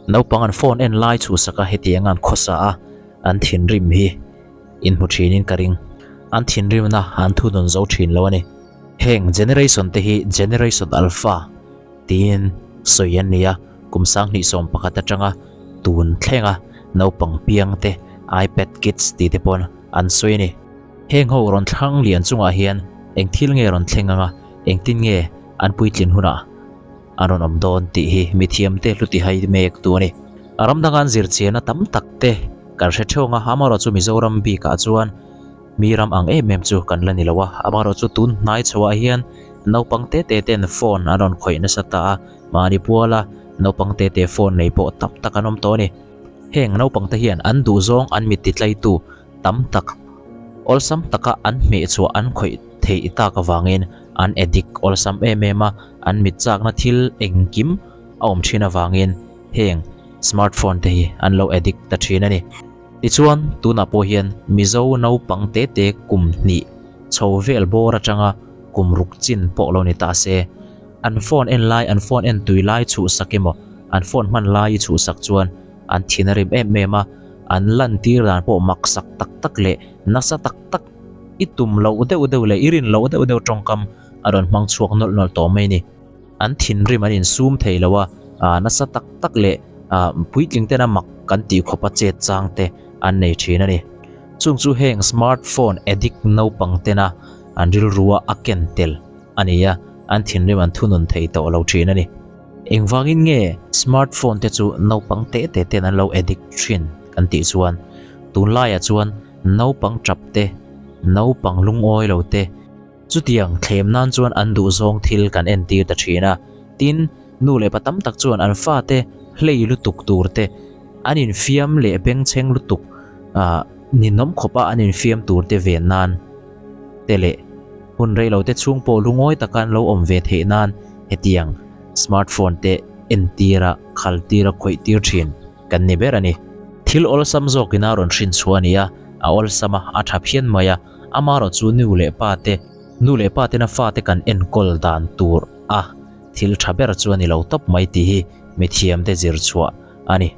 Naupang an phone en lai chhuhsak a hetiang an khawsa a, an thinrim hi inhmu thinin ka ring. An thinrimna an thunun zo thin lo a ni. Heng generation te hi Generation Alpha tiin sawi an ni a, kum 2011 atanga tun thlenga naupang piang te iPad Kids tih te pawn an sawi a ni. Heng ho rawn thlang lian chungah hian eng thil nge rawn thleng anga, engtin nge an puitlin hunah an rawn awm dawn tih hi mithiamte hluti hai mek tu a ni. A ram danga an zirchianna tam tak te kan hre theuh ang a, amaherawhchu Mizoram bikah chuan mi ram ang em em chu kan la ni lo a, amaherawhchu tun hnai chhoah hian naupang te te ten phone an rawn khawih nasa ta a, mahni puala naupang te te phone nei pawh tam tak an awm tawh a ni. Heng naupang te hian an duhzawng an mit titlaitu tam tak awlsam taka an hmeh chhuah an khawih theih tak avangin an addict awlsam em em a, an mit chakna thil engkim a awm thin avangin heng smartphone te hi an lo addict ta thin a ni. Tichuan tunah pawh hian Mizo naupang te te kum hnih chho vel bawr atanga kum ruk chin pawh lo ni ta se, an phone en lai an phone en tui lai chhuhsak emaw an phone hman lai i chhuhsak chuan An thin a rim em em a, an lantir dan pawh maksak tak tak leh nasa tak tak i tum loh deuh deuh leh i rin loh deuh deuh tawngkam a rawn hmang chhuak nawlh nawlh tawh mai a ni. An thinrim an insum thei lo a, ah nasa tak tak leh ah puitling tena mak kan tih khawpa chet chang te an nei thin a ni. Chung chu heng smart phone addict naupang tena an rilrua a ken tel a ni a, an thinrim an thunun thei tawh lo thin a ni. Engvangin nge smart phone te chu naupang teh teh ten an lo addict thin kan tih chuan tunlaiah chuan naupang tap te, naupang lungawi lo te, chutiang thlem nan chuan an duhzawng thil kan entir ta thin a. Tin, nu leh pa tam tak chuan an fate hlei lutuk tur te, an infiam leh bengchheng lutuk ah ninawm khawpa an infiam tur te ven nan te leh hun reilo te chhung pawh lungawi taka an lo awm ve theih nan hetiang smartphone te entir a, khal tir a, khawih tir thin kan ni ber a ni. Thil awlsam zawkin a rawn hrin chhuah a ni a, a awlsam a, a tha phian mai a, amaherawh chu nu leh pa te, nu leh pa tena fate kan enkawl dan tur a thil tha ber chu a ni lo tawp mai tih hi mithiam te zir chhuah a ni.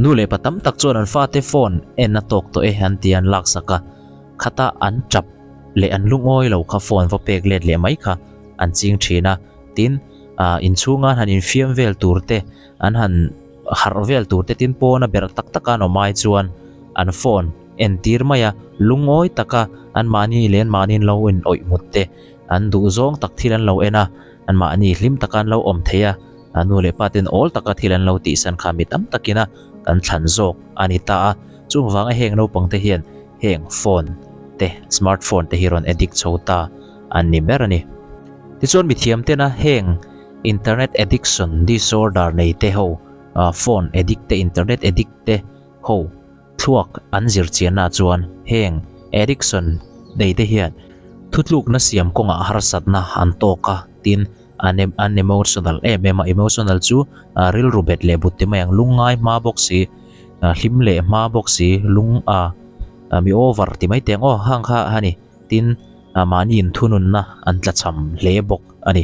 Nu leh pa tam tak chuan an fate phone en a tawk tawh e an ti an laksak a, khata an tap leh an lungawi lo kha phone va pek let leh mai kha an ching thin a, tin ah inchhunga an han infiam vel tur te an han harh vel tur te tin pawna berh tak taka an awm ai chuan an phone entir mai a, lungawi taka an mahni leh an mahni an lo in awih mut te an duh zawng tak thil an lo en a, an mahni hlim taka an lo awm thei a, nu leh pa ten awl taka thil an lo tihsan kha mi tam takina kan thlan zawk a ni ta a, chung vanga heng naupang te hian heng phone te smart phone te hi rawn addict chho ta an ni ber a ni. Tichuan mithiam tena heng internet addiction disorder nei te ho phone addict te internet addict te ho thluak an zir chianna chuan heng addiction nei te hian thutlukna siam kawngah harsatna an tawk a tin an an emotional em em a emotional chu rilru bet leh but ti mai ang lungngai hma bawk si hlim leh hma bawk si lung a mi over ti mai teng aw hang kha a ni tin mahni inthununna an tlachham hle bawk a ni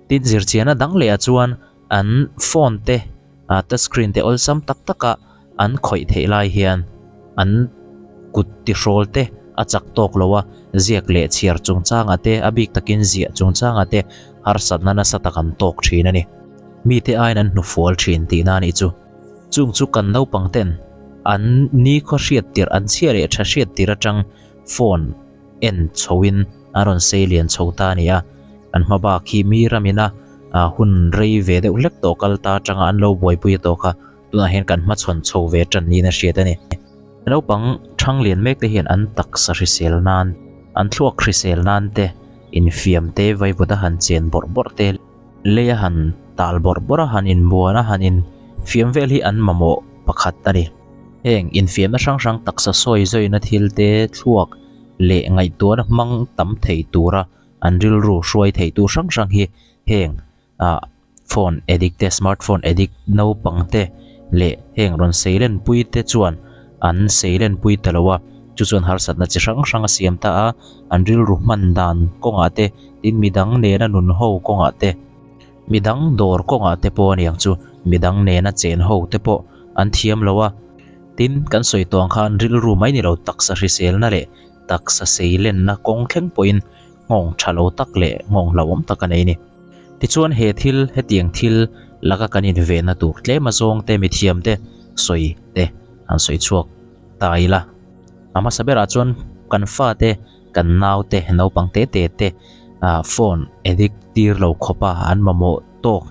tin zirchianna dang leh ah chuan an phone te touch screen te awlsam tak tak a an khawih theih lai hian an kut tihrawl te a chak tawk lo a ziak leh chhiar chungchangah te a bik takin ziah chungchangah te harsatna nasa tak an tawk thin a ni mite aiin an hnufual thin tihna a nih chu. Chung chu kan naupang ten an nikhaw hriat tirh an chhia leh tha hriat tirh atang phone en chho in an rawn sei lian chho ta a ni a, an hma bak hi mi ramin a hun rei ve deuh hlek tawh kal ta atanga an lo buaipui a tawh kha tunah hian kan hmachhawn chho ve tan niin a hriat a ni. Naupang thang lian mek te hian an taksa hrisel nan, an thluak hrisel nan te, infiam te, vaivut a han chen bawrh bawrh te, Lei a han tal bawrh bawrh a, han inbuan a, han infiam vel hi an mamawh pakhat a ni. Heng infiamna hrang hrang taksa sawi zawina thil te thluak leh ngaihtuahna hmang tam thei tura an rilru hruai theitu hrang hrang hi heng ah phone addict te smart phone addict naupang te leh heng rawn sei lenpui te chuan an sei lenpui ta lo a, chu chuan harsatna chi hrang hrang a siam ta a, an rilru hman dan kawngah te Tin, midang nena nun ho kawngah te, midang dawr kawngah te pawh a niang chu, midang nena chen ho te pawh an thiam lo a. Tin, kan sawi tawh ang khan rilru mai ni lo taksa hriselna leh taksa seilenna kawng thleng pawhin nghawng tha lo tak leh nghawng hlauhawm tak a nei a ni. Tichuan he thil hetiang thil laka kan invenna tur tlem azawng te mithiam te sawi te han sawi chhuak ta ila. A hmasa berah chuan kan fate kan naute naupang te te te ah phone addict tir lo khawpa an mamawh tawk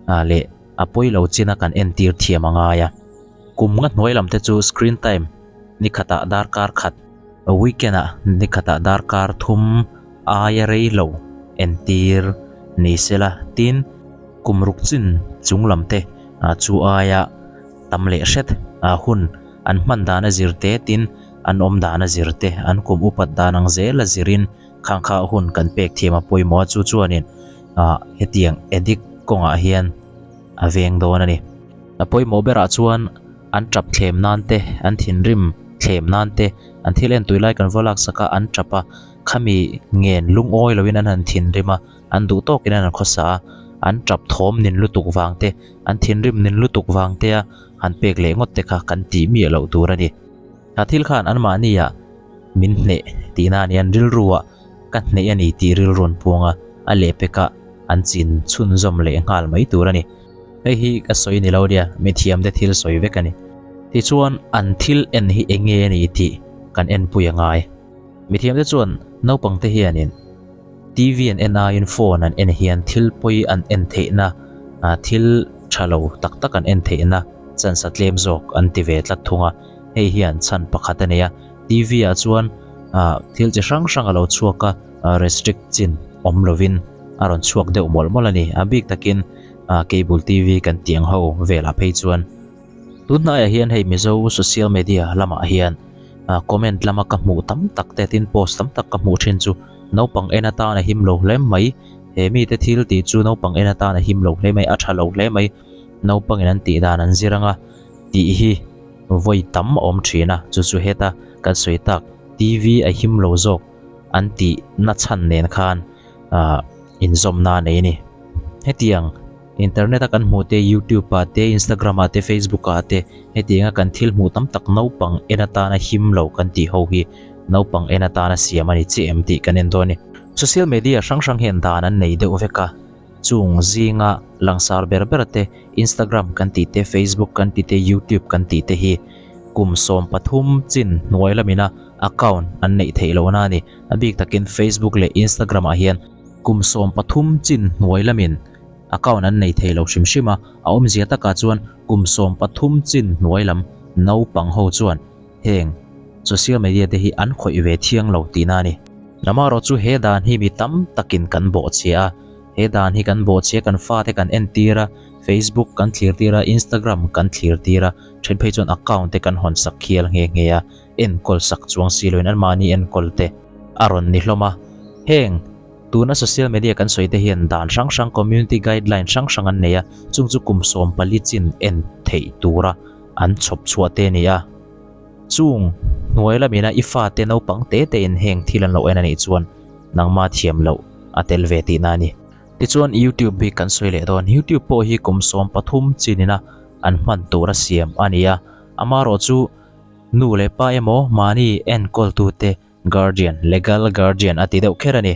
ah leh a pawi lo china kan entir thiam a ngai a. Kum nga hnuai lam te chu screen time ni khatah darkar khat, weekend ah ni khatah darkar thum aia rei lo entir ni sela tin kum ruk chin chung lam te ah chu aia tam leh hret ah hun an hman dan a zir te tin an awm dan a zir te an kum upat dan ang zel a zirin khang kha hun kan pek thiam a pawimawh a chu chuanin ah hetiang addict kawngah hian a veng dawn a ni. A pawimawh berah chuan an tap thlem nan te an thinrim thlem nan te an thil en tui lai kan va laksak a an tap a khami ngen lungawi loin an han thinrim a an duh tawkin an han khawsa a an tap thawm nin lutuk vang te an thinrim nin lutuk vang te a han pek leh ngawt te kha kan tih miah loh tur a ni. A thil khan anmahniah min hneh tihna a ni an rilruah ka hneh a ni tih rilru an puang a, a lehpekah an chin chhunzawm leh nghal mai tur a ni. Hei hi ka sawi ni lo nia, mithiamte thil sawi vek a ni. Tichuan an thil en hi eng nge a ni tih kan enpui a ngai. Mithiamte chuan naupangte hianin TV an en aiin phone an en hian thil pawi an en theihna, thil tha lo tak tak an en theihna chance a tlem zawk an ti ve tlat thung a. Hei hian chhan pakhat a nei a, TV ah chuan thil chi hrang hrang a lo chhuak a, restrict chin awm lovin a rawn chhuak deuh mawlh mawlh a ni. A bik takin cable TV kan tih ang ho velah phei chuan. Tun hnaiah hian hei Mizo social media lamah hian comment lama ka hmuh tam tak te tin post tam tak ka hmuh thin chu naupang en atan a him lo hle mai, he mite thil tih chu naupang en atan a him lo hle mai, a tha lo hle mai, naupangin an tih dan an zir anga tih hi vawi tam a awm thin a, chu chu heta kan sawi tak TV a him lo zawk an tih na chhan nen khan ah inzawmna a nei a ni. Hetiang. Internet a kan hmuh te, YouTube ah te, Instagram ah te, Facebook ah te hetianga kan thil hmuh tam tak naupang en atana him lo kan tih ho hi naupang en atana siam a ni chiah em tih kan en dawn a ni. Social media hrang hrang hian dan an nei deuh vek a, chung zinga langsar ber ber te Instagram kan tih te, Facebook kan tih te, YouTube kan tih te hi kum 13 chin hnuai lamina account an neih theih lohna a ni. A bik takin Facebook leh Instagram ah hian kum 13 chin hnuai lamin Account an nei thei lo hrim hrim a, a awmzia takah chuan kum 13 chin hnuai lam naupang ho chuan heng social media te hi an khawih ve thiang lo tihna a ni. Amaherawh chu he dan hi mi tam takin kan bawhchhia a, he dan hi kan bawhchhia kan fate kan entir a, Facebook kan thlir tir a, Instagram kan thlir tir a, then phei chuan account te kan hawn sak khial nghe nghe a, enkawl sak chuang si loin anmahni enkawl te a rawn ni hlawm a, heng Tuna social media kan sawi te hian dan hrang hrang community guideline hrang hrang an nei a, chung chu kum 14 chin en theih tura an chhawp chhuah te a ni a. Chung hnuai lamina i fate naupang te te in heng thil an lo en a nih chuan nangma thiam loh a tel ve tihna a ni. Tichuan YouTube hi kan sawi leh dawn, YouTube pawh hi kum 13 chin ina an hman tura siam a ni a, amaherawh chu nu leh pa emaw mahni enkawltute Guardian, legal guardian a ti deuh kher a ni.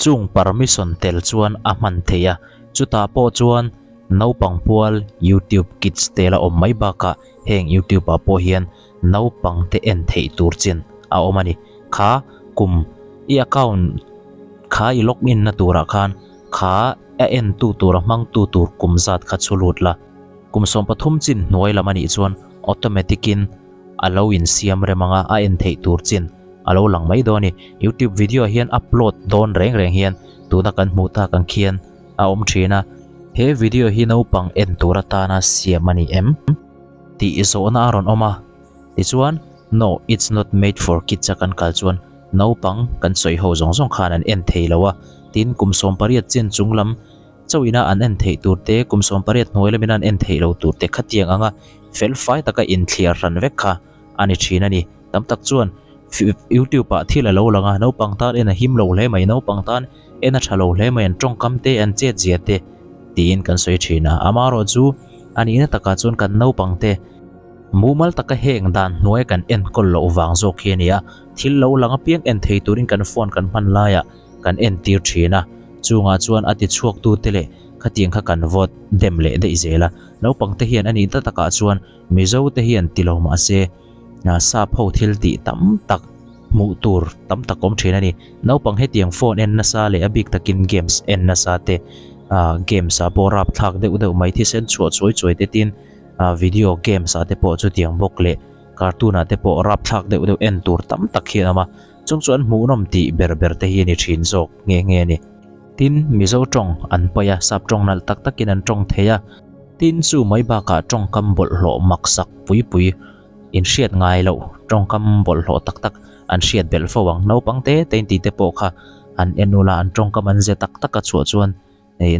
Chung permission tel chuan a hman theih a, chutah pawh chuan naupang pual YouTube Kids te la awm mai bakah heng YouTube ah pawh hian naupang te en theih tur chin a awm a ni. Kha kum i account kha i log in na turah khan kha a en tu tur a hmang tu tur kum zat kha chhu lut la. Kum 13 chin hnuai lam a nih chuan automatic in a lo insiam rem ang a, a en theih tur chin a lo lang mai dawn a ni. Youtube video ah hian upload dawn reng reng hian tuna kan hmuh tak ang khian a awm thin a. He video hi naupang en tur atana siam a ni em? Tih zawhna a rawn awm a. Tichuan, No, it's not made for kids a kan kal chuan naupang kan sawi ho zawng zawng khan an en thei lo a. Tin, kum 18 chin chung lam chauhina an en theih tur te, kum 18 hnuai lamina an en theih lo tur te khatiang anga fel fai taka inthliar hran vek kha a ni thin a ni. Tam tak chuan YouTube ah thil a lo lang a, naupang tan en a him lo hle mai, naupang tan en a tha lo hle mai, an tawngkam te, an chet zia te tiin kan sawi thin a. Amaherawh chu a nihna takah chuan kan naupang te. Mumal taka heng dan hnuaia kan enkawl loh vang zawk hi a ni a, thil lo lang apiang en thei turin kan phone kan hman laiah kan entir thin a, chungah chuan a tichhuaktute leh khatiang kha kan vote dem leh daih zel a. Naupangte hian a nih ta takah chuan Mizote hian ti lo mah se sap ho thil tih tam tak hmuh tur tam tak awm thin a ni. Naupang hetiang phone en nasa leh a bik takin games en nasa te games ah pawh rapthlak deuh deuh mai thisen chhuah chuai chuai te tin video games ah te pawh chutiang bawk leh cartoon ah te pawh rapthlak deuh deuh en tur tam tak hi an awm a, chung chu an hmuhnawm tih ber ber te hi a ni thin zawk nghe nghe a ni. Tin, Mizo tawng an paih a, sap tawng nalh tak takin an tawng thei a, tin chu mai bakah tawngkam bawlhhlawh maksak pui pui inhriat ngai loh tawngkam bawlhhlawh tak tak an hriat belh fo ang. Naupang te te intih te pawh kha an en ula an tawngkam an ze tak tak a chhuah chuan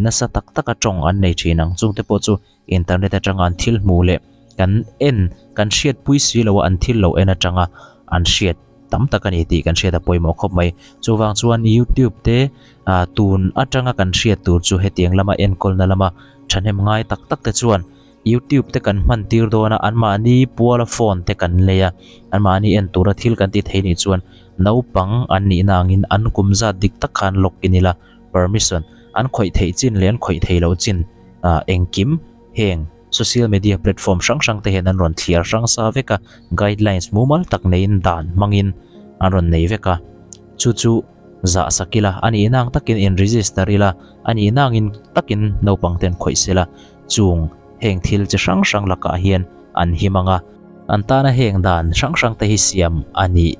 nasa tak taka tawng an nei thin ang. Chungte pawh chu Internet atanga an thil hmuh leh kan en, kan hriatpui si lo a an thil lo en atanga an hriat tam tak a ni tih kan hriat a pawimawh khawp mai. Chuvang chuan YouTube te ah tun atanga kan hriat tur chu hetiang lama enkawlna lama thahnem ngai tak tak te chuan YouTube te kan hman tir dawn a, anmahni puala phone te kan lei a, anmahni en tura thil kan ti thei nih chuan naupang an nihna angin an kum zat dik tak khan log in ila permission an khawih theih chin leh an khawih theih loh chin ah engkim heng social media platform hrang hrang te hian an rawn thliar hrang sa vek a, guidelines mumal tak neiin dan hmangin an rawn nei vek a, chu chu zah sak ila a nihna ang takin in register ila a nihna angin takin naupang te an khawih sela chung heng thil chi hrang hrang lakah hian an him ang a, an tana heng dan hrang hrang te hi siam a nih.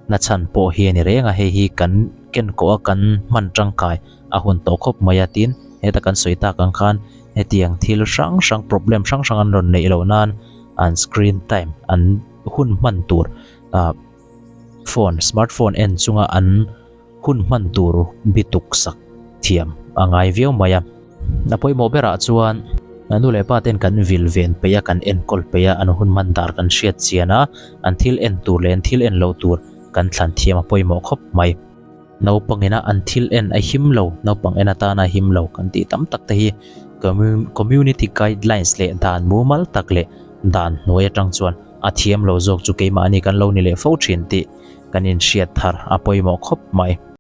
Na chhan pawh hi a ni reng a, hei hi kan ken kawh a kan hman tangkai a hun tawh khawp mai a tin heta kan sawi tak ang khan hetiang thil hrang hrang problem hrang hrang an rawn neih loh nan an screen time an hun hman tur ah phone smartphone en chunga an Hun hman tur bituk sak thiam a ngai viau mai a. A pawimawh berah chuan nu leh pa ten kan vil ven peih a, kan enkawl peih a, an hun hman dar kan hriat chian a, an thil en tur leh an thil en loh tur kan thlan thiam a pawimawh khawp mai. Naupang ina an thil en a him lo, naupang en atana a him lo kan tih tam tak te hi community guidelines leh dan mumal tak leh dan hnuai atang chuan a thiam lo zawk chu keimahni kan lo ni leh fo thin tih kan inhriat thar a pawimawh khawp mai.